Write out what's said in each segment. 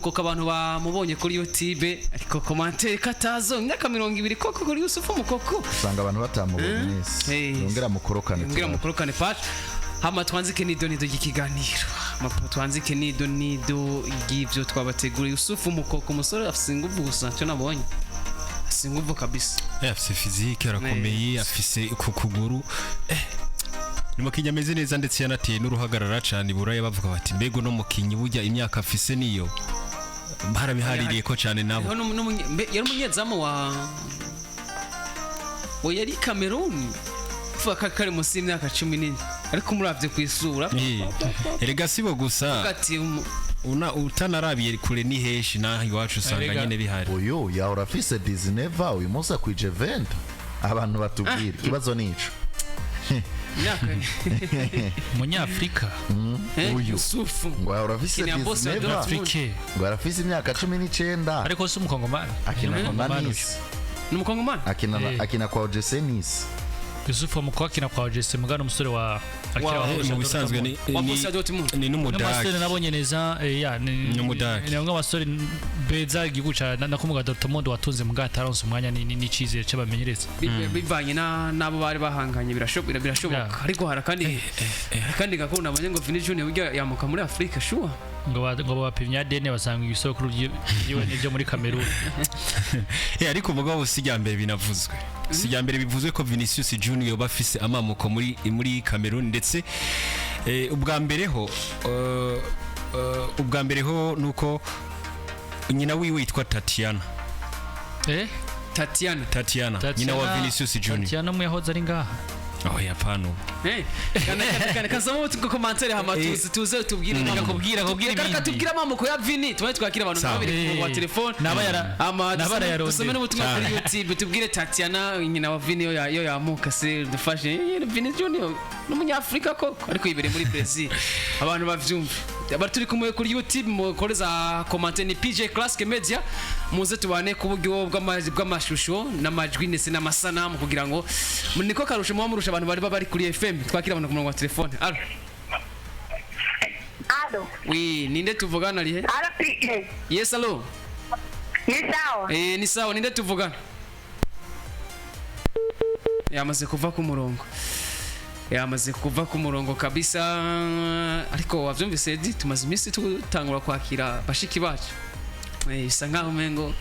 Kuko abantu bamubonye kuri YouTube, ariko commentaire katazo imyaka 20 koko kuri Yusufu Mukoko. Usanga abantu batamubonye neza. Yongera mukorokane. Yongera mukorokane page, hama twanzike nido nido ry'ikiganiro, hama twanzike nido nido ry'ivyo twabateguriye. Yusufu Mukoko, umusore afise inguvu gusa, cyo nabonye afise inguvu kabisa. Afise physique, arakomeye, afise ku kuguru, ni umukinnyi ameze neza, ndetse yanateye n'uruhagarara cyane i Buraya. Bavuga bati: "Mbega uno mukinnyi burya imyaka afise niyo?" Barabihaririye ko cyane nabo. Hariho yari umunyezamu wa yari Cameroon, kuvuga ko kari munsi y'imyaka 14, ariko umuravye ku isura Erega sibo gusa. Ati Utanarabiye kure ni henshi, naho iwacu usanga nyine bihari. Uyu yahora afise 19, uyu munsi akwije 20. Abantu batubwira ikibazo nico. Imyaka Umunyafurika. Uyu. Yusufu ngo yahora afise Kinira Borussia 19. Dortmund. Afrique. Ngo arafise imyaka 19. Ariko si umukongomani? Akina Ni kwa umukongomani. Nice. Ni umukongomani. Akina Eh. akina kwa OGC Nice. Yusufu Mukoko akina kwa OGC, mugana umusore wa akina wa Mu bisanzwe ni Wa Borussia Dortmund. ni n'umusore n'umudage. Nabonye neza, ya ni Ni umudage. Ni bamwe mu basore beza igihugu ca nakumuga Dortmund watunze, muga ataronse umwanya n'icizere c'abamenyereza. Bivanye n'abo bari bahanganye, birashoboka. Ariko hari kandi gakuru nabonye ngo Vini Junior burya yamuka muri Afrika sure. Ngo bapimye ADN basanga ibisokuru vyiwe n'ivyo muri Cameroon. Ariko mugabo si irya mbere binavuzwe, si irya mbere bivuzwe ko Vinicius Junior bafise amamuko muri Cameroon. Ndetse ubwa mbere ho nuko nyina wiwe yitwa Tatiana. Tatiana. Tatiana, nyina wa Vinicius Junior. Tatiana mu yahoze ari ngaha. Oh, yapana ubu. Kana kasoma utu commentaire, hama tuze tubwire Reka kubwira Reka ibindi. tubwire amamuko ya Vini, tubaye twakira abantu Sawa. babiri ku murongo wa telefone. Naba Ama yarondera. dusome n'ubutumwa kuri YouTube, tubwire Tatiana nyina wa Vini yo yamuka se dufashe. Vini Junior n'umunyafrika koko, ariko yibereye muri Brazil, abantu bavyumve. Abari turi kumwe kuri YouTube, mukoreza commentaire, ni PJ Classic Media, muze tubane ku buryo bw'amashusho n'amajwi ndetse n'amasanamu, kugira ngo niko karusho muba murusha abantu bari bari kuri FM. Twakira abantu ku murongo wa telefone. Allo? Allo? Oui, ninde tuvugana, rihe? Allo, PJ. Yes, allo. Ni sawa? Eh, ni sawa. Ninde tuvugana? Yamaze kuva ku murongo, yamaze kuva ku murongo kabisa. Ariko wavyumvise, Edi, tumaze iminsi tutangura kwakira bashiki bacu. Bisa nkaho umengo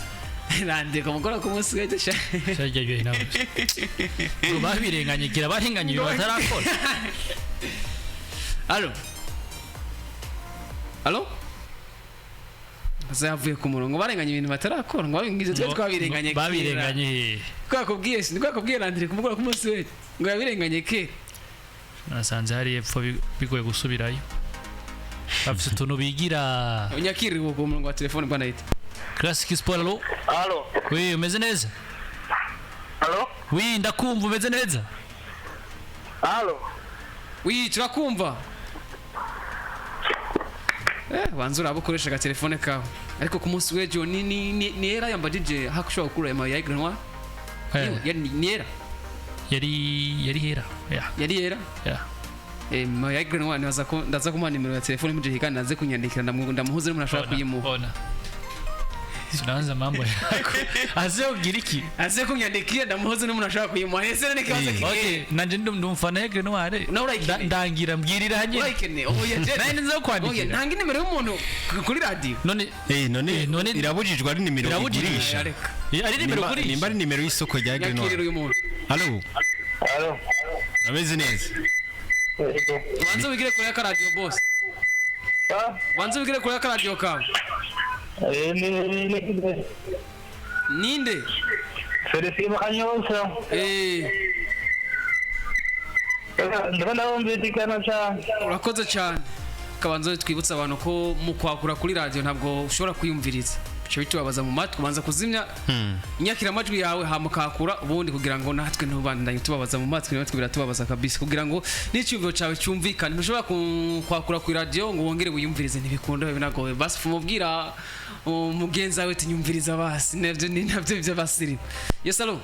randika mukora ku munsi w'ejo sha. Cyaryoheye nawe ngo babirenganye, gira barenganye ibintu batarakora. Allo, allo. Aza yavuye ku murongo. Barenganye ibintu batarakora, ngo babingize twe twabirenganye kera. Babirenganye hehe? Twakubwiye, twakubwiye randire kumukora ku munsi w'ejo ngo yabirenganye kera. Nasanze hari epfo bigoye gusubirayo, bafite utuntu bigira. Unyakirire ku murongo wa telefone, bwana yita. Classic Sport, allo? Allo? Oui, umeze neza? Allo? Oui, ndakumva, umeze neza? Allo? Oui, turakumva. Banza uraba ukoresha agatelefone kawe. Ariko ku munsi w'ejo ni era yambajije hakushobora gukura ya Aigle Noir. Ni era. Yari hera ya. Yari era. Ya. Ma ya Aigle Noir nibaza ko ndaza kumuha nimero ya telefone muje hikana naze kunyandikira, ndamuhuze n'umuntu ashobora kuyimuha. Ona tunaanza mambo yako aze ugira iki? Aze kunyandikira, ndamuhuze n'umuntu ashobora kuyimuha. Ese ni kibazo kigiye. Okay, nanje ndi umufana Aigle Noir. Nawe urayikeneye? Ndangira mbwirira hanye. Urayikeneye? Oya, je. Nari nzi Oya, kwandikira. ntanga nimero y'umuntu kuri radio. None None None irabujijwe, ari nimero Irabujijwe. igurisha. Reka. Ari nimero Nimba gurisha. nimba ari nimero y'isoko rya Nyakirira Grenoir. uyu muntu. Allo? Allo? Ameze neza? Yego. Banza wigire kure y'akaradiyo, boss. Ah, Banza wigire kure y'akaradiyo kawe. ni Ninde? Felicien Kanyosha. Ndabona ndabumvikana cyane. Urakoze cyane. Kabanza twibutsa abantu ko mu kwakura kuri radio ntabwo ushobora kwiyumviriza, bica bitubabaza mu matwi. Ubanza kuzimya inyakiramajwi yawe, hama ukakura ubundi, kugira ngo natwe ntubandanye tubabaza mu matwi. Natwe biratubabaza kabisa, kugira ngo n'icyumviro cyawe cyumvikane. Ntushobora kwakura kuri radio ngo wongere wiyumvirize, ntibikunda, binagoye. Basi umubwira umugenzi wawe tunyumviriza, basi nabyo ni nabyo by'abasirimu. Yes, allo,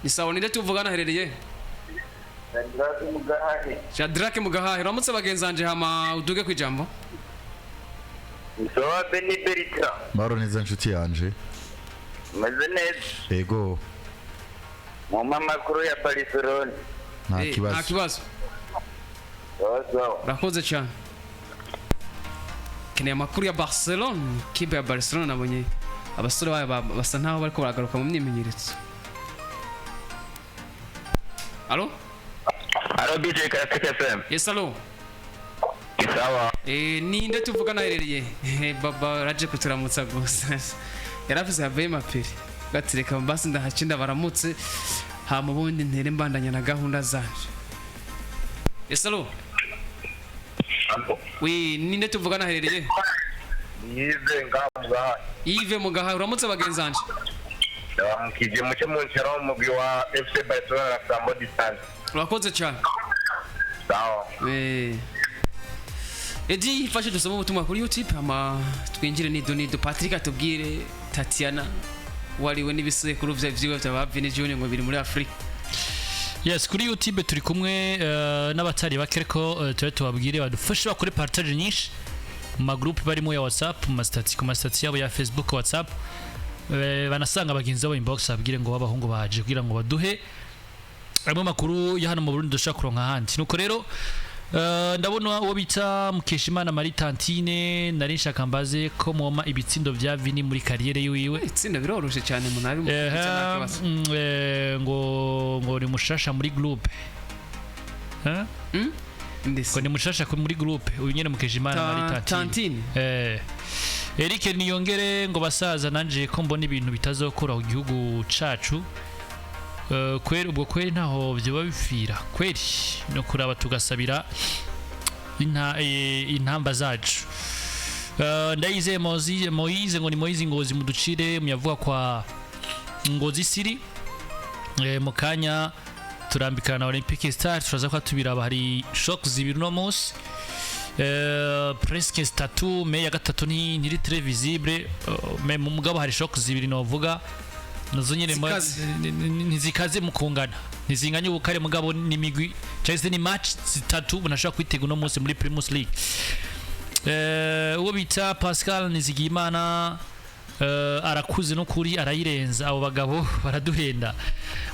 ni sawa. Ninde tuvugana, aherereye? Shadrack Mugahahe, uramutse bagenzi banje, hama uduge ku ijambo. Sawa Beni Berita. Mahoro neza nshuti yanje. Meze neza. Ego. Mu makuru ya Barcelona. Nta Nta kibazo. kibazo. Sawa sawa. Urakoze cyane. Keneye amakuru ya Barcelona, ikipe ya Barcelona nabonye abasore bayo basa nkaho bariko baragaruka mu myimenyerezo. Alo? Alo DJ Classic FM. Yes, alo. Sawa. Ninde tuvugana aherereye? Baba raje kuturamutsa gusa. Yarafise yavuye mapiri. Gatireka basi ndahacinda baramutse hama ubundi ntere mbandanya na gahunda zanje. Yes, alo. Oui, ninde tuvugana aherereye? Yize ngaha. Yves Mugaha, uramutse bagenzi banje. Ndabamukije muce mu nshara w'umugwi wa FC Barcelona na Flambeau Distance. Urakoze cyane. Sawa. Edi ifashe dusome ubutumwa kuri YouTube hama twinjire nido nido. Patrick atubwire Tatiana wariwe n'ibisekuru vye vyiwe vya ba Vini Junior ngo biri muri Afrika. Yes, kuri YouTube turi kumwe n'abatari bake, ariko tube tubabwire badufashe bakore partage nyinshi mu magroupe barimo ya WhatsApp, mu masitati, ku masitati yabo ya Facebook, WhatsApp. Banasanga bagenzi babo inbox, babwire ngo b'abahungu baje kugira ngo baduhe amwe makuru ya hano mu Burundi dushobora kuronka ahandi. Nuko rero ndabona uwo bita Mukeshimana Marie Tantine, nari nshaka mbaze ko mwoma ibitsindo vya Vini muri kariyere yiwe. Itsinda biroroshe cyane munabi mu Ehe, kibazo. ngo ni mushasha muri groupe. Eh? Ndese. Ngo ni mushasha muri groupe uyu nyene Mukeshimana Marie Tantine. Tantine. Eric niyongere ngo basaza nanje ko mbona ibintu bitazokora ku gihugu cacu. Kweri ubwo kweri ntaho vyoba bipfira kweri, no kuraba tugasabira intamba zacu. Ndayizeye Moise ngo ni Moise Ngozi muducire muyavuga kwa Ngozi City. Mu kanya turambikana na Olympic Star, turaza kuba tubiraba. Hari shock zibiri uno munsi, presque statut mais ya gatatu ntiri très visible. Mais mu mugabo hari shock zibiri novuga nazo nyene Zikaze. Ntizikaze mu kungana, ntizinganye ubukare, mugabo ni migwi cyangwa se ni match zitatu bunashobora kwitega uno munsi muri Primus League. Uwo bita Pascal Nizigiyimana, arakuze no kuri arayirenza, abo bagabo baraduhenda.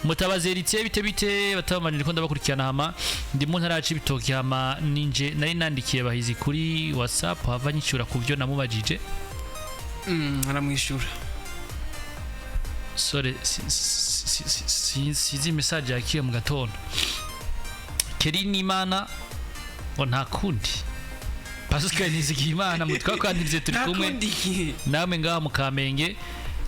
Mutabazi Heritier, bite bite batabamanije ko ndabakurikirana, hama ndi mu ntara ya Cibitoke, hama ninje nari nandikiye Bahizi kuri WhatsApp, hava nyishyura ku byo namubajije. Aramwishura. Sore sinzi message yakiye mu gatondo. Keri Nimana ngo nta kundi. Pascal Nizigiyimana mutwakwandirize turi kumwe. Nakundi. Namwe ngaha mu Kamenge.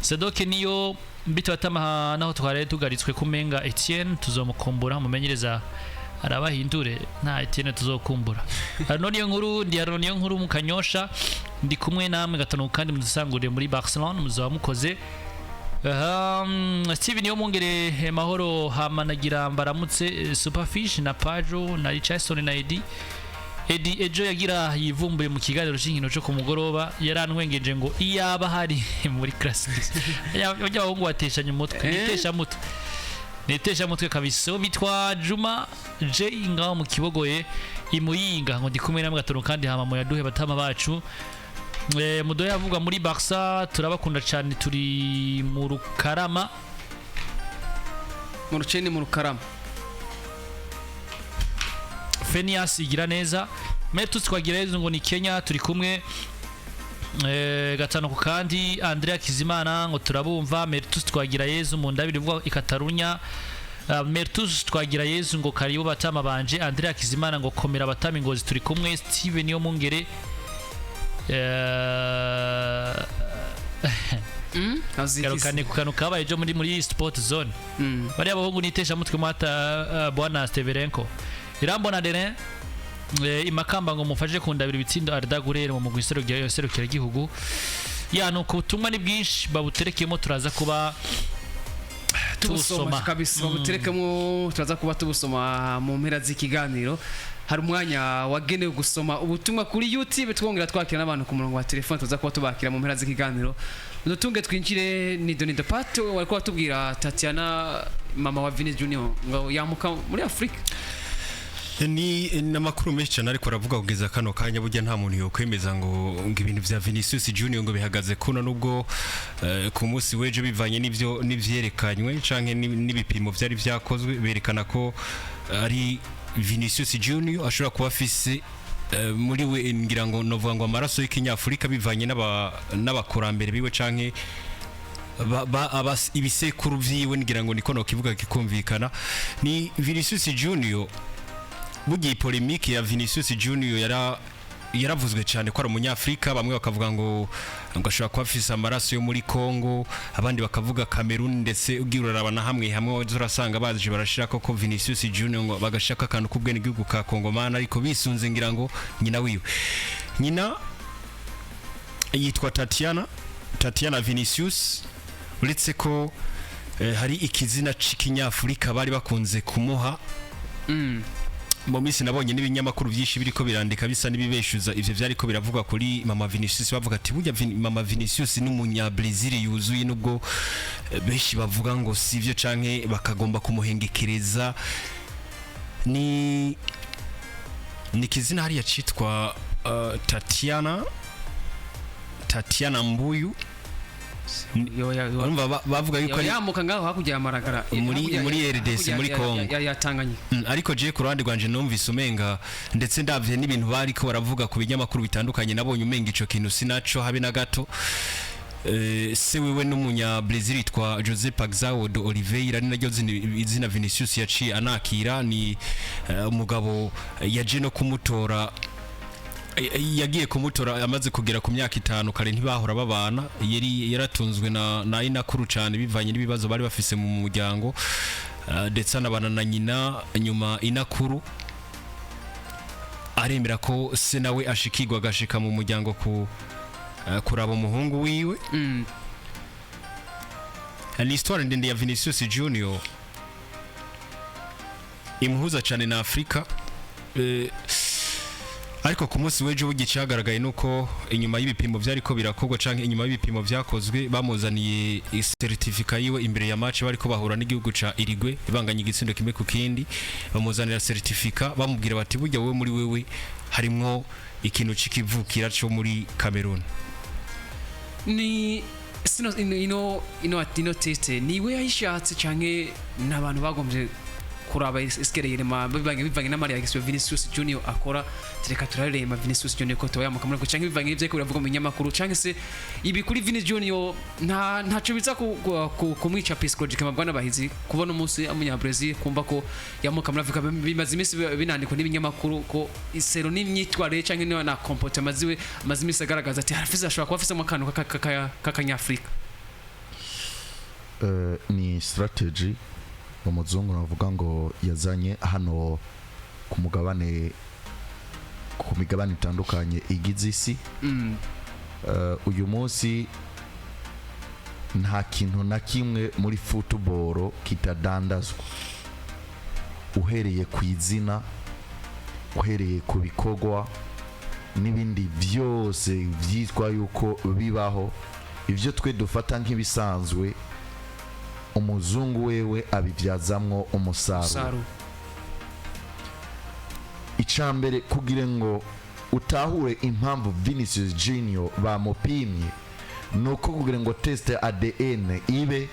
Sadoke niyo mbito batamaha naho twari tugaritswe kumenga Etienne tuzomukumbura, mumenyereza arabahindure, nta Etienne tuzokumbura. Arno niyo nkuru, ndi Arno niyo nkuru mu Kanyosha, ndi kumwe namwe gatanu kandi mudusanguriye muri Barcelona muzaba mukoze. Aha, Steven niyo mwongere mahoro hamanagira mbaramutse, Superfish na Pajo na Richardson na Eddie. Edi ejo yagira yivumbuye mu kiganiro cy'inkino cyo ku mugoroba, yarantwengeje ngo iyaba hari muri classics abajya abahungu bateshanya umutwe. Eh? Nitesha mutwe, nitesha mutwe kabisa. Uwo bitwa Juma J ngaho mu Kibogoye imuyinga ngo ndi kumwe namwe gatanu kandi hama muyaduhe batama bacu. Mudohe avugwa muri Barca, turabakunda cyane, turi mu Rukarama. Mu ruceni mu Rukarama. Fenias igira neza Metus twagira ngo ni Kenya turi kumwe. Gatanu ku kandi Andrea Kizimana ngo turabumva. Mertus twagira Yezu mu ndabiri ivuga i Katarunya. Mertus twagira Yezu ngo karibu batama banje. Andrea Kizimana ngo komera batama ingozi turi kumwe. Steven niyo mungere garukane ku kantu kabaye ejo muri sport zone. Bariya bahungu nitesha mutwe mwata bwana Steverenko Irambona Derin imakamba ngo mufashe kundabira ibitsindo Arda Güler mu mugwi serukira gihugu ya. Nuko ubutumwa ni bwinshi, babuterekemo turaza kuba tubusoma tubusoma. Kabisa babuterekemo, turaza kuba tubusoma mu mpera z'ikiganiro. Hari umwanya wagenewe gusoma ubutumwa kuri YouTube, twongera twakira n'abantu ku murongo wa telefone, tuza kuba tubakira mu mpera z'ikiganiro. Udutunge twinjire nido nido. Pat wari kuba tubwira Tatiana mama wa Vini Junior ngo yamuka muri Afrika. Ni n'amakuru menshi cyane, ariko aravuga kugeza kano kanya burya nta muntu yokwemeza ngo ibintu vya Vinicius Junior ngo bihagaze kuno, nubwo ku munsi w'ejo bivanye n'ivyo n'ivyerekanywe canke n'ibipimo vyari vyakozwe berekana ko ari Vinicius Junior ashobora kuba afise muri we, ngira ngo novuga ngo amaraso y'ikinyafurika, bivanye n'abakurambere biwe canke ibisekuru vyiwe, ngira ngo niko nokivuga kikumvikana. Ni Vinicius Junior. Bugiye polémique ya Vinicius Junior yaravuzwe cyane ko ari umunyafrika, bamwe bakavuga ngo ashobora kuba afise amaraso yo muri Congo, abandi bakavuga Cameroon, ndetse ugiye uraraba na hamwe hamwe urasanga baje barashira ko Vinicius Junior ngo bagashaka akantu k'ubwene gihugu ka Kongomana, ariko bisunze ngira ngo nyina wiwe. Nyina yitwa Tatiana Vinicius, uretse ko hari ikizina c'ikinyafurika bari bakunze kumuha. Mu minsi nabonye n'ibinyamakuru byinshi biriko birandika bisa n'ibibeshuza ivyo vyariko biravugwa kuri mama Vinicius, bavuga ati burya mama Vinicius ni umunya Brazil yuzuye, nubwo benshi bavuga ngo sivyo canke bakagomba kumuhengekereza. Ni kizina hariya citwa Tatiana Mbuyu. Urumva bavuga yuko ari yamuka ngaho hakurya ya Maragara. Muri RDC, hakurya muri Congo. ya Tanganyika. Ariko je ku ruhande rwanje numvise umenga, ndetse ndavye n'ibintu bariko baravuga ku binyamakuru bitandukanye, nabonye umenga ico kintu sinaco habe na gato. Se wiwe n'umunya Brazil yitwa Jose Paxao de Oliveira, ni naryo izina Vinicius yaciye anakira. Ni umugabo yaje no kumutora, yagiye kumutora amaze kugera ku myaka 5. Kare ntibahora babana, yari yaratunzwe na inakuru cyane bivanye n'ibibazo bari bafise mu muryango, ndetse anabana na nyina. Nyuma inakuru aremera ko se nawe ashikirwa, agashika mu muryango ku kuraba umuhungu wiwe. Ni histoire ndende ya Vinicius Junior imuhuza cyane na Afrika. Ariko ku munsi w'ejo burya icyagaragaye nuko inyuma y'ibipimo byariko birakorwa canke inyuma y'ibipimo vyakozwe, bamuzaniye certificat yiwe imbere ya match bariko bahura n'igihugu ca Uruguay banganya igitsindo 1-1. Bamuzanira certificat, bamubwira bati burya wowe muri wewe harimwo ikintu c'ikivukira co muri Cameroon. Ni sino ino test niwe yayishatse canke n'abantu bagombye kuraba iskereye ma bivanye n'ama réaction Vinicius Junior akora, reka turarema Vinicius Junior ko toyamuka muri canke bivanye n'ivyo ariko biravuga mu binyamakuru, canke se ibi kuri Vinicius Junior ntaco biza kumwica psychologique, mabwana bahizi, kubona umunsi umunya Brazil kumva ko yamuka muri Afrika? Bimaze iminsi binandikwa n'ibinyamakuru ko isero n'imyitwarire canke na comportement ziwe amaze iminsi agaragaza ati harafise, ashobora kuba afisemo akantu k'akanyafrika. Ni strategy umuzungu navuga ngo yazanye hano ku mugabane, ku migabane itandukanye igize isi. Uyu munsi nta kintu na kimwe muri football kitadandazwa, uhereye ku izina, uhereye ku bikorwa n'ibindi byose byitwa yuko bibaho. Ibyo twe dufata nk'ibisanzwe, umuzungu wewe abibyazamwo umusaruro. Saru. Icambere, kugira ngo utahure impamvu Vinicius Junior bamupimye, ni uko kugira ngo test ADN ibe,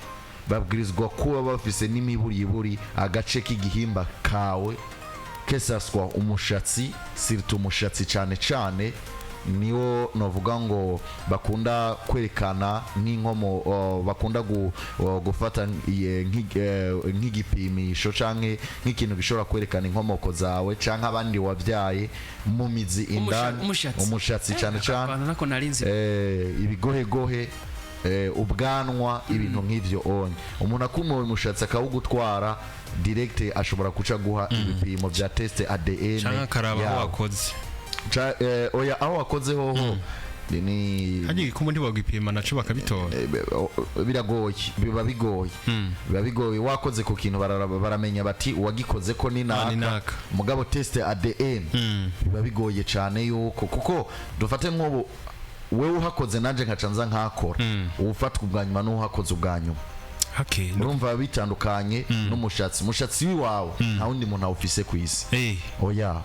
babwirizwa kuba bafise n'imiburiburi agace k'igihimba kawe, kesaswa umushatsi, surtout umushatsi cyane cyane niwo novuga ngo bakunda kwerekana nk'inkomo, bakunda gufata nk'igipimisho canke nk'ikintu gishobora kwerekana inkomoko zawe canke abandi wabyaye mu mizi indani. Umushatsi. Umushatsi cyane cyane. Akantu nako narinzi. Ibigohegohe, ubwanwa, ibintu nk'ivyo. Onye umuntu akumuwe umushatsi akawugutwara direct, ashobora kuca guha ibipimo vya test ADN Canke akaraba aho yawe. wakoze. Oya, aho wakoze hoho ni Hagiye kumwe ntibagipima naco bakabitora. Biragoye, biba bigoye. Wakoze ku kintu baramenya bati uwagikoze ko ni Ah, ni naka. naka. Mugabo test ADN biba bigoye cyane yuko, kuko dufate nk'ubu wewe uhakoze, nanje nkaca nza nkakora, uwufatwa ubwa nyuma n'uhakoze ubwa nyuma. Okay. Urumva bitandukanye n'umushatsi. Umushatsi w'iwawe nta wundi muntu awufise ku isi. Oya.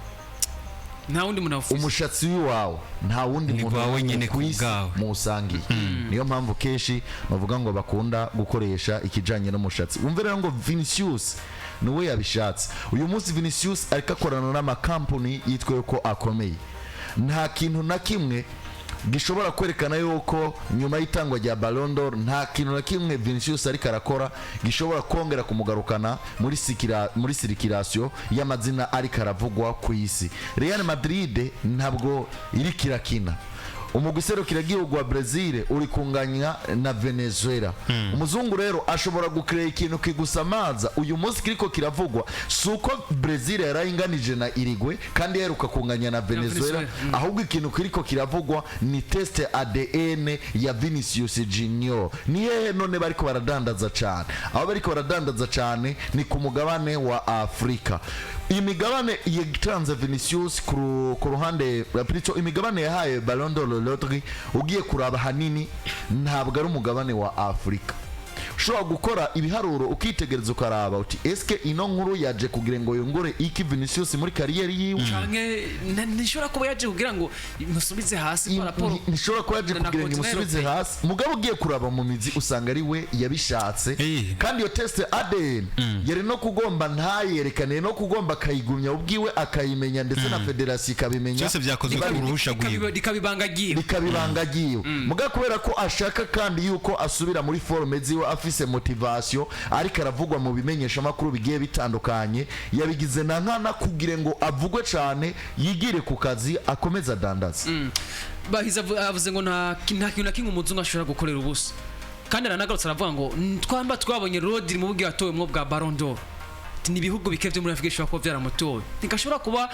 Nta wundi muntu awufise. Umushatsi w'iwawe nta wundi Ni muntu gwawe nyene ku isi kubwawe. muwusangiye. Niyo mpamvu kenshi bavuga ngo bakunda gukoresha ikijanye n'umushatsi. Wumve rero ngo Vinicius niwe yabishatse. Uyu munsi Vinicius ariko akorana n'amakampani yitwa yuko akomeye. Nta kintu na kimwe gishobora kwerekana yuko nyuma y'itangwa rya Ballon d'Or, nta kintu na kimwe Vinicius ariko arakora gishobora kongera kumugarukana muri circulation y'amazina ariko aravugwa ku isi. Real Madrid ntabwo iriko irakina. Umugwi serukiragihugu wa Brazil uri kunganya na Venezuela. Umuzungu rero ashobora gucrea ikintu kigusamaza. Uyu munsi kiriko kiravugwa si uko Brazil yarayinganije na Uruguay kandi yaheruka kunganya na Venezuela, Venezuela, ahubwo ikintu kiriko kiravugwa ni test ADN ya Vinicius Junior. Ni hehe none bariko baradandaza cyane? Aho bariko baradandaza cyane ni ku mugabane wa Afrika. Imigabane yatanze Vinicius ku ruhande plutôt imigabane yahaye Ballon d'Or Rodri, ugiye kuraba hanini ntabwo ari umugabane wa Afrika. Ushobora gukora ibiharuro, ukitegereza, ukaraba uti: eske ino nkuru yaje kugira ngo yongore iki Vinicius muri carrière yiwe? Canke ntishobora kuba yaje kugira ngo imusubize hasi par rapport Ntishobora kuba yaje na kugira ngo continent imusubize européen. hasi. Mugabo ugiye kuraba mu mizi usanga ari we yabishatse. Kandi iyo test ADN yari no kugomba ntayerekane, no kugomba akayigumya ubwiwe akayimenya, ndetse na federasiyo ikabimenya. Byose byakozwe ku ruhusha rwiwe. Rikaba ibanga ryiwe. Rikaba ibanga ryiwe. Mugabo kubera ko ashaka kandi yuko asubira muri forme ziwe, afise motivation, ariko aravugwa mu bimenyeshamakuru bigiye bitandukanye, yabigize na nkana kugira ngo avugwe cyane, yigire ku kazi, akomeze adandaze. Bahize avuze ngo nta kintu na kimwe umuzungu ashobora gukorera ubusa. Kandi aranagarutse aravuga ngo twamba twabonye Rodri mu buryo yatowemwo bwa Ballon d'Or. Ati, ni ibihugu bike byo muri Afurika bishobora kuba byaramutoye. Ntigashobora kuba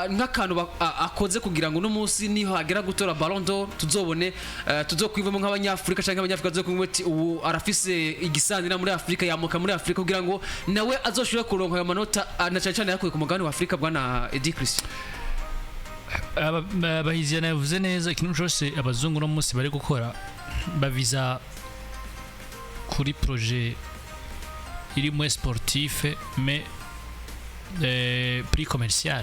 nk'akantu akoze kugira ngo uno munsi niho hagera gutora Ballon d'Or tuzobone tuzokwivamo nk'abanyafurika, cyangwa abanyafurika tuzokwivamo ati ubu arafise igisanira muri Afurika, yamuka muri Afurika, kugira ngo nawe azoshobore kuronka ayo manota, na cyane cyane yakuye ku mugabane wa Afurika, bwana Eddy Christian. Bahiziyana yavuze neza. Ikintu cyose abazungu uno munsi bari gukora baviza kuri projet iri muri sportif mais plus commercial.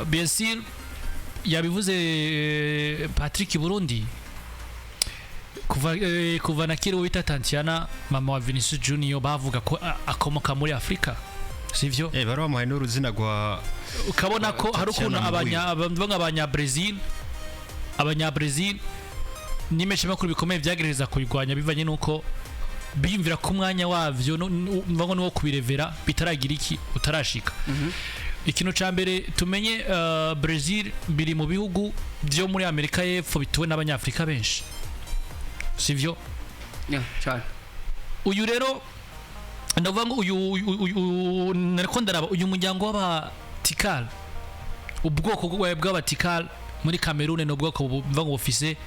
Bien sûr, yabivuze Patrick Burundi kuva na kera wita Tatiana, mama wa Vinicius Junior, bavuga ko akomoka muri Afrika, sivyo? Bari bamuhaye n'uruzina rwa Ukabona ko hari ukuntu Tatiana. Abanya Brazil n'imeshamakuru bikomeye byagerageza kubirwanya bivanye n'uko biyumvira ko umwanya wavyo mva ngo nuwo kubirevera bitaragira iki utarashika. Ikintu ca mbere tumenye, Brazil biri mu bihugu byo muri Amerika y'Epfo bituwe n'abanyafrika benshi, sivyo? Yeah, cyane. Uyu rero ndavuga ngo uyu nariko ndaraba uyu muryango w'abatikal, ubwoko bw'abatikal muri Cameroon ni ubwoko mva ngo bufise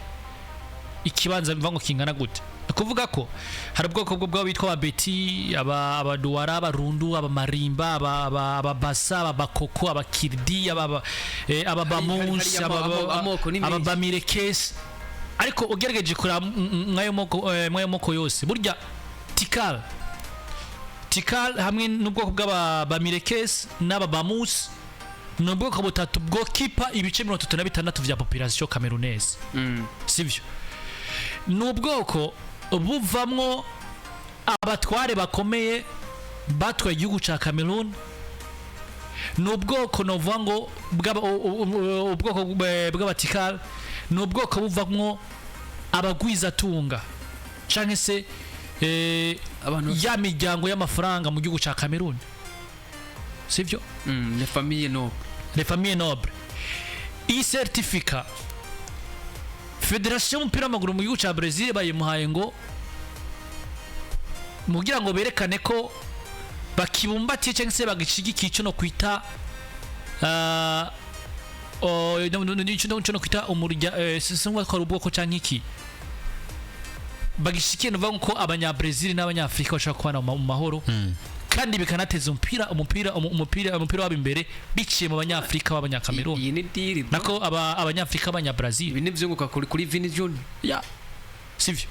ikibanza mva ngo kingana gute. Ni ukuvuga ko hari ubwoko bw'abitwa ababeti, abaduwara, abarundu, abamarimba, ababasa, ababakoko, abakirdi, ababamunsi, Hari amoko ni menshi. ababamirekesi. Ariko ugerageje kuraba mw'ayo moko yose, burya tikal hamwe n'ubwoko bw'abamirekesi n'ababamusi ni ubwoko butatu bwokipa ibice 36 vya population camerounaise, sivyo? Ni ubwoko buvamwo abatware bakomeye batwaye igihugu ca Cameroon. Ni ubwoko novuga ngo ubwoko bw'abatikal ni ubwoko buvamwo abagwizatunga canke se Abantu ya miryango y'amafaranga mu gihugu ca Cameroon, sivyo? Les familles nobles. Les familles nobles. Iyi certificat federasiyo y'umupira w'amaguru mu gihugu cya Brazil bayimuhaye ngo mugira ngo berekane ko bakibumbatiye cyangwa se bagishigikiye icyo no kwita icyo no kwita umurya, sinzi ko ari ubwoko cyangwa iki bagishikiye. Ni ukuvuga ko abanyabrazil n'abanyafurika bashobora kubana mu mahoro, kandi bikanateza umupira wabo imbere biciye mu banyafurika b'abanyakameruni. Iyi ni deal, bro. Nako abanyafurika b'abanyabrazil. Ibi ni ivyunguka kuri Vini Junior. Ya. Sivyo?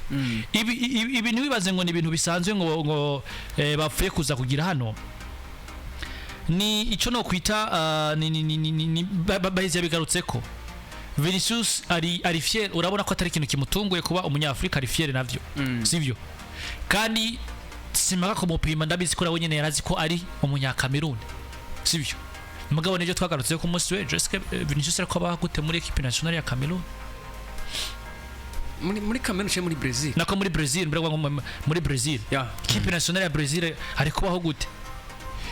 Ibi ntiwibaze ngo ni ibintu bisanzwe ngo bapfuye kuza kugira hano. Ni ico no kwita ni baheze yabigarutseko. Vinicius ari fier, urabona ko atari ikintu kimutunguye kuba umunyafrika, ari fier navyo, sivyo? Kandi simaka kumupima, ndabizi ko nawe nyene yarazi ko ari umunyakameruni, sivyo? Mugabo nivyo twagarutse ku munsi w'ejo. Est-ce que Vinicius ariko abaho gute muri équipe nationale ya Cameroon? Muri Cameroon cyangwa muri Brazil? Nako muri Brazil, mbere ngo muri Brazil. Équipe nationale ya Brazil ari kubaho gute?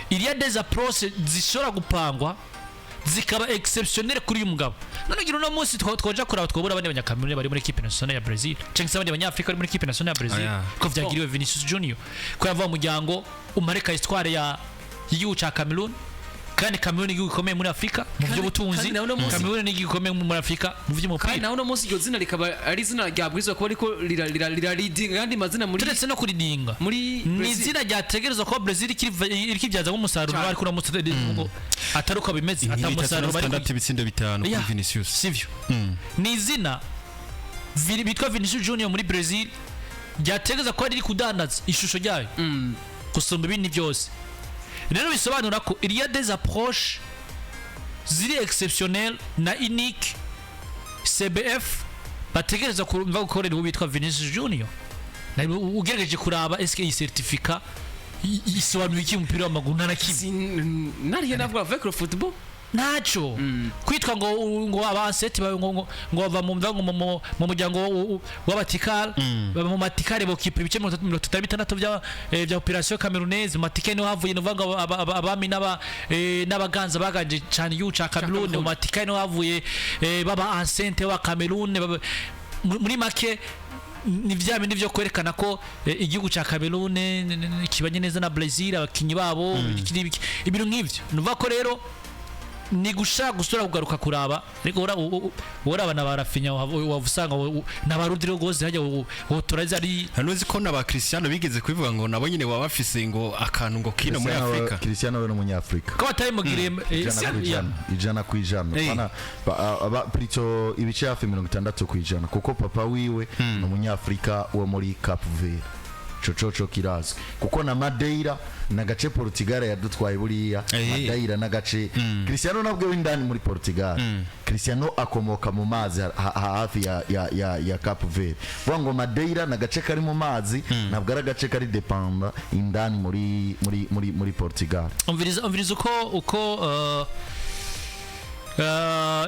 Il y a des approches zishobora gupangwa zikaba exceptionnel kuri uyu mugabo. None gira uno munsi twoja kuraba, twobura abandi banyakameruni bari muri équipe nationale ya Brazil cyangwa se abandi banyafrika bari muri équipe nationale ya Brazil? Aya. Ko vyagiriwe Vinicius Junior, ko yava mu muryango umareka histoire ya y'igihugu ca Cameroon, kandi Cameroon ni igihugu gikomeye muri Afrika mu by'ubutunzi. Kandi nawe uno munsi- Cameroon ni igihugu gikomeye muri Afrika mu Kandi by'umupira. Nawe uno munsi iryo zina rikaba ari izina ryabwirizwa kuba ariko riraridinga ayandi mazina muri Turetse no kuridinga, muri ni Brazil. izina ryategerezwa kuba Brazil iriko ibyazamo umusaruro, Cyane. ariko uramutse ngo atari uko bimeze, Inkino ata 36, musaruro bari ibitsindo 5 kuri Ya. Vinicius. Sivyo? Ni izina bitwa Vinicius Junior muri Brazil ryategereza kuba riri kudandaza ishusho ryayo gusumba ibindi byose. Rero bisobanura ko il y a des approches ziri exceptionnelles na unique CBF bategereza kumva gukorera uwo bitwa Vinicius Junior. Ugerageje kuraba, est-ce que iyi certificat isobanuye iki mu mupira w'amaguru? Nta na kimwe. Nariye navuga avec le football. Ntacyo. Kwitwa ngo abaseti bawe ngo bava mu ngo mu muryango w'abatikari, baba mu matikari, bokipa ibice 36 bya population camerounaise. Mu matikari niho havuye, nuvuga ngo abami n'abaganza baganje cyane igihugu ca Cameroon. Mu matikari niho havuye baba ancêtre wa Cameroon. Muri make ni vya bindi vyo kwerekana ko igihugu ca Cameroon kibanye neza na Brazil, abakinyi babo, iki n'ibiki, ibintu nk'ivyo. Nuvuga ko rero ni gushaka gusura kugaruka kuraba, ariko uraba na ba Raphinha, wava usanga na ba Rodrigo gose hajya wotoraza ari Hano uzi ko na ba Cristiano bigeze kubivuga ngo nabo nyine baba bafise ngo akantu ngo kino muri Afrika. Cristiano we ni umunyafurika. Ko batayimugiriye 100%, 100%. Eh. Plutôt ibice hafi 60%, kuko papa wiwe ni umunyafurika wo muri Cape Verde. Cococo kirazwi, kuko na Madeira n'agace Portugal yadutwaye buriya. Eh. Madeira n'agace Cristiano nabwo w'indani muri Portugal. Cristiano akomoka mu mazi hafi ya Cape Verde. Vuga ngo Madeira n'agace kari mu mazi, ntabwo ari agace kari dépendant indani muri Portugal. Umviriza uko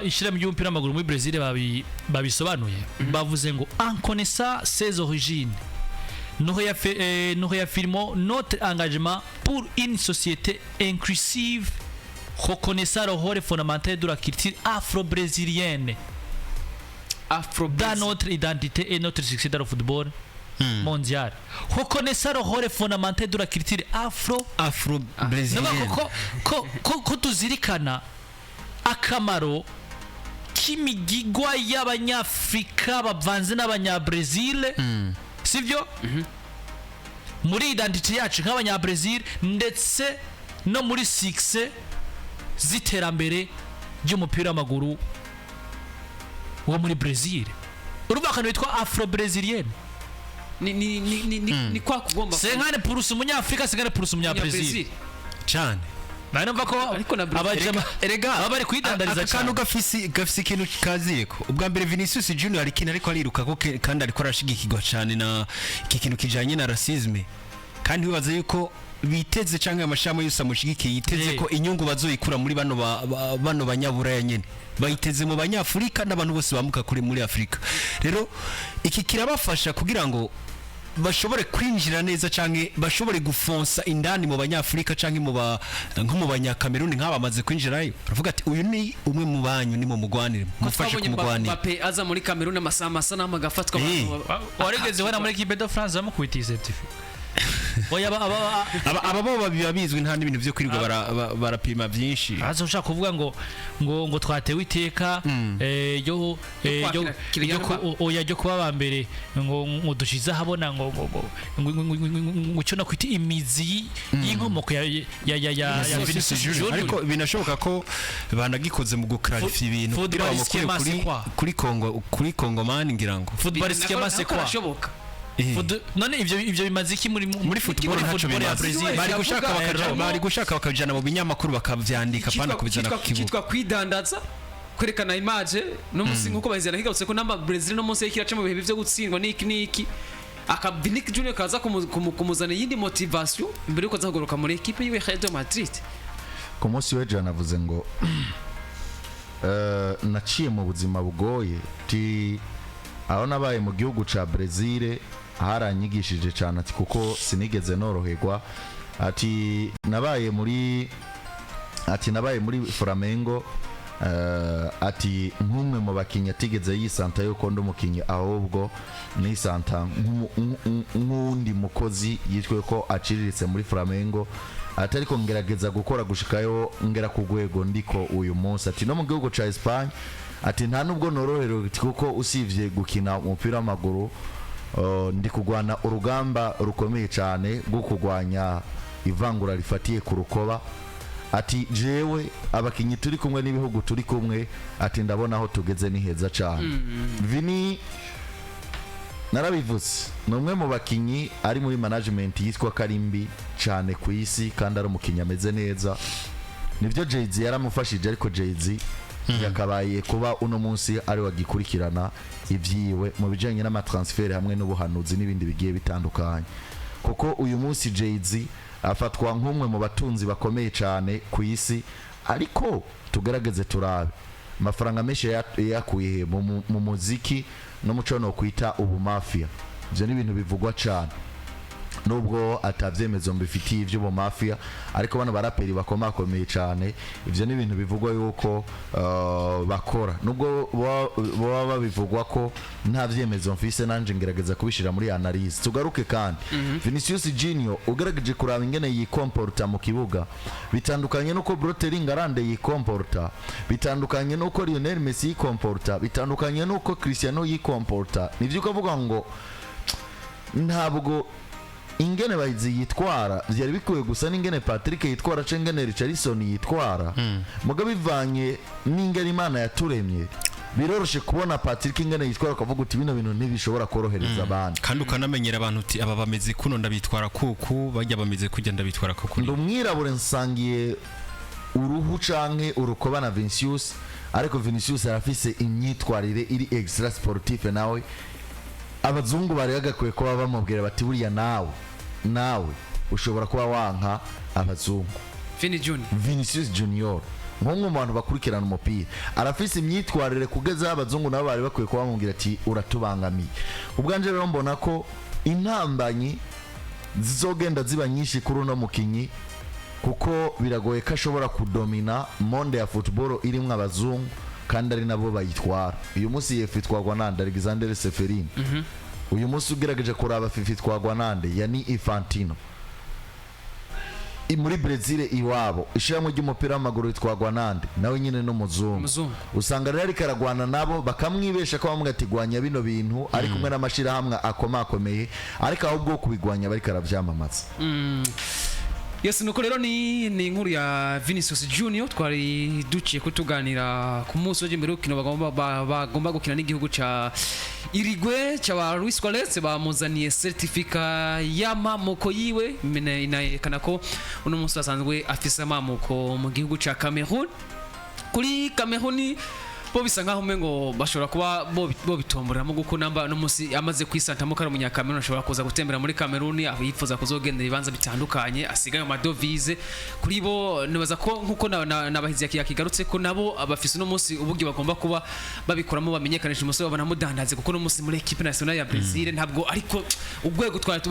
ishyirahamwe ry'umupira w'amaguru muri Brazil babisobanuye. Bavuze ngo: "En connaissant ses origines, nous réaffirmons notre engagement pour une société inclusive reconnaissant le rôle fondamental de la culture afro-brésilienne Afro dans notre identité et notre succès dans le football mondial." Reconnaissant le rôle fondamental de la culture afro Afro brésilienne. Nuvuga ko tuzirikana akamaro k'imigigwa y'abanyafurika bavanze n'abanyabrezil, sibyo, muri identité yacu nk'abanyabrezil, ndetse no muri succès z'iterambere ry'umupira w'amaguru wo muri Brazil. Urumva akantu bitwa afro brésilienne. Ni kwa kugomba 50% umunyafurika, 50% umunyabrazil. Brazil. Cyane. Nari numva ko Ariko na Brazil- abajama Erega baba bari kwidandariza aka kantu cyane. gafise ikintu kaziyeko. Ubwa mbere Vinicius Junior ari ikintu ariko ariruka ko kandi ariko arashigikirwa cyane na iki kintu kijanye na racisme, kandi wibaza yuko biteze cyangwa amashami yose amushigikiye yiteze ko inyungu bazoyikura muri bano bano banyaburaya nyene, bayiteze mu banyafurika n'abantu bose bamuka kuri muri Afurika. Rero iki kirabafasha kugira ngo bashobore kwinjira neza canke bashobore gufonsa indani mu banyafurika canke mu ba nko mu banyakameruni nk'aba bamaze kwinjirayo, baravuga ati: "Uyu ni umwe mu banyu, ni mu mugwanire, mufashe Twabonye kumugwanira." Mbappe aza muri Cameroon, amasaha amasanamu agafatwa. Eh. Abantu Warigeze ubona muri équipe de France bamukubitiye certificat? Oya, Aba bo biba bizwi, nta n'ibintu byo kwirirwa barapima byinshi. Aza ushaka kuvuga ngo twatewe iteka ryo Kwakira Kylian ryo oya, ryo kuba aba mbere, ngo dushize ahabona ngo icyo nakwita imizi y'inkomoko ya Vinicius Junior. Ariko binashoboka ko banagikoze mu gukarifya ibintu kugira Football bamukure schema kuri c'est quoi? kuri Kongo, kuri Kongomani ngira ngo. Football schema c'est quoi? Karashoboka. None ivyo bimaze iki muri Muri football muri ntacyo football ya bimaze. Brazil? Bari gushaka Yavuga- bakaja, bari gushaka bakabijana mu binyamakuru bakavyandika, pana kubizana ku kibuga. Kitwa kwidandaza, kwerekana image no munsi nkuko bahizana kigarutse ko namba Brazil no munsi y'ikiraca mu bihe byo gutsindwa niki niki, aka Vinicius Junior kaza kumuzana iyindi motivation imbere yuko aza kugaruka muri équipe yiwe Real Madrid. Ku munsi w'ejo yanavuze ngo naciye mu buzima bugoye, ti aho nabaye mu gihugu ca Brezil haranyigishije cyane, ati kuko sinigeze noroherwa, ati nabaye muri, ati nabaye muri Flamengo, ati nk'umwe mu bakinnyi atigeze yisanta yuko ndi umukinnyi, ahubwo nisanta nk'uwundi mukozi yitwe ko aciriritse muri Flamengo, ati ariko ngerageza gukora gushikayo ngera ku rwego ndiko uyu munsi. Ati no mu gihugu ca Espagne, ati nta nubwo noroherewe, ati kuko usibye gukina umupira w'amaguru, ndi kurwana urugamba rukomeye cyane rwo kurwanya ivangura rifatiye ku rukoba. Ati jewe abakinnyi turi kumwe n'ibihugu turi kumwe, ati ndabona aho tugeze ni heza cyane. Vini narabivuze, ni umwe mu bakinnyi ari muri management yitwa Karimbi cyane ku isi, kandi ari umukinnyi ameze neza. Nibyo, Jay-Z yaramufashije, ariko Jay-Z yakabaye kuba uno munsi ari wagikurikirana ibyiwe mu bijyanye n'amatransfert hamwe n'ubuhanuzi n'ibindi bigiye bitandukanye, kuko uyu munsi Jay-Z afatwa nk'umwe mu batunzi bakomeye cyane ku isi. Ariko tugerageze turabe amafaranga menshi yakuye he? Mu muziki n'umuco no kwita ubumafia. Ibyo ni ibintu bivugwa cyane, nubwo atabyemezo mbifitiye iby'ubumafia, ariko bano baraperi bakomakomeye cyane, ibyo ni ibintu bivugwa yuko bakora, nubwo baba babivugwa ko nta byemezo mfise, nanje ngerageza kubishyira muri analyse. Tugaruke kandi Vinicius Junior, ugerageje kuraba ingene yikomporta mu kibuga, bitandukanye nuko Brother Ngarande yikomporta, bitandukanye nuko Lionel Messi yikomporta, bitandukanye nuko Cristiano yikomporta. Nivyo ukavuga ngo ntabwo ingene bahizi yitwara byari bikwiye gusa n'ingene Patrick yitwara cyangwa ingene Richarlison yitwara. Muga bivanye n'ingene Imana yaturemye, biroroshe kubona Patrick ingene yitwara ukavuga uti bino bintu ntibishobora korohereza abandi. Kandi ukanamenyera abantu uti aba bameze kuno ndabitwara kuku, bajya bameze kujya ndabitwara kuku. Ndi umwirabure, nsangiye uruhu canke urukoba na Vinicius, ariko Vinicius arafise imyitwarire iri extra sportif. Nawe abazungu bari bagakwiye kuba bamubwira bati buriya nawe ushobora kuba wanka abazungu. Vini Junior. Vinicius Junior nk'umwe mu bantu bakurikirana umupira arafise imyitwarire kugeza aho abazungu nabo bari bakwiye kuba bamubwira ati uratubangamiye. Ubwanje rero mbona ko intambanyi zizogenda ziba nyinshi kuri uno mukinyi, kuko biragoye ko ashobora kudomina monde ya football irimwo abazungu kandi ari nabo bayitwara. Uyu munsi yefu itwarwa nande? Alexander Seferin. Uyu munsi ugerageje kuraba FIFA itwarwa nande? Yani Infantino. Muri Brazil iwabo ishyirahamwe ry'umupira w'amaguru ritwarwa nande? Nawe nyine n'umuzungu. Umuzungu. Usanga rero ariko aragwana nabo bakamwibesha ko bamwe ati gwanya bino bintu, ari kumwe n'amashyirahamwe akomakomeye, ariko ahubwo kubigwanya bariko aravyamamaza. Yes, nuko rero ni inkuru ya Vinicius Junior twari duciye kutuganira ku munsi w'ejo imbere y'urukino bagomba gukina n'igihugu ca Uruguay ca ba Luis Suarez. Bamuzaniye certificat y'amamoko yiwe, inayerekana ko uno munsi asanzwe afise amamoko mu gihugu ca Cameroon. Kuri Cameroon bo bisa nkaho umengo bashobora kuba bo bitomboreramo, kuko namba no munsi amaze kwisantamo ko ari umunyakameruni, ashobora kuza gutembera muri Cameroon aho yifuza kuzogendera ibibanza bitandukanye, asigaye amadovize kuri bo. Nibaza ko nkuko nabahizi yakigarutse ko nabo abafise uno munsi uburyo bagomba kuba babikoramo bamenyekanisha umusore banamudandaze, kuko no munsi muri équipe nationale ya Brazil ntabwo ariko urwego twari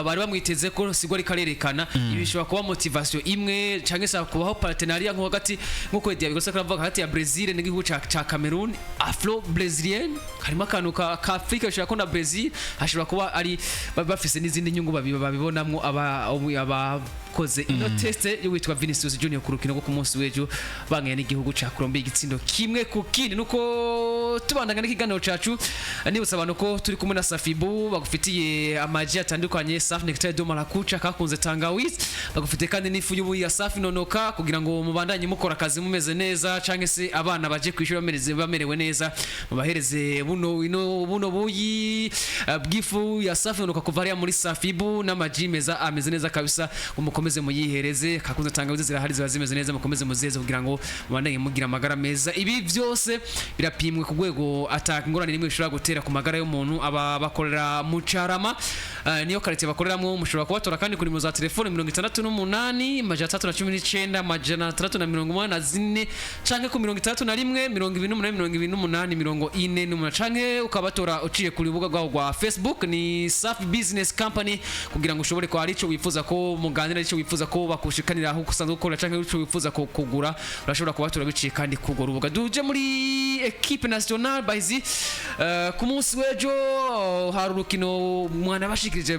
bari bamwiteze ko sigwa ariko arerekana. Ibi bishobora kuba motivation imwe canke se kubaho partenariat nko hagati, nkuko Eddie yabigose ko aravuga, hagati ya Brazil n'igihugu ca ca Cameroon, afro brésilienne, harimo akantu ka Afrika, bashobora ko na Brazil hashobora kuba ari bafise n'izindi nyungu babibonamwo abakoze ino test y'uwitwa Vinicius Junior ku rukino rwo ku munsi w'ejo banganya n'igihugu ca Colombia igitsindo 1-1. Nuko tubandanya n'ikiganiro cacu, nibutsa abantu ko turi kumwe na Safibu, bagufitiye amaji atandukanye, Safi Nectar de Maracuja kakunze tangawizi, bagufitiye kandi n'ifu y'ubuyi ya Safi Nonoka, kugira ngo mubandanye mukora akazi mumeze neza, canke se abana baje kwishura bamerewe neza, mubahereze buno ino buno buyi bw'ifu ya Safi Nonoka kuva hariya muri Safibu, n'amaji meza ameze neza kabisa, mukomeze muyihereze. Kakunze tangawizi zirahari, ziba zimeze neza, mukomeze muziheze kugira ngo mubandanye mugira amagara meza. Ibi byose birapimwe ku rwego ata ingorane n'imwe bishobora gutera ku magara y'umuntu. Aba bakorera mu Carama, niyo quartier bakoreramo. Mushobora kubatora kandi kuri nimero za telefone 68 319 684, canke ku 61 28 28 48, canke ukabatora uciye ku rubuga rwabo rwa Facebook, ni Safi Business Company, kugira ngo ushobore kwa arico wifuza ko muganira, arico wifuza ko bakushikanira aho usanzwe ukora, canke arico wifuza ko kugura, urashobora kubatora biciye kandi kugura urubuga. Duje muri équipe nationale bahizi, ku munsi w'ejo hari urukino mwana bashikirije.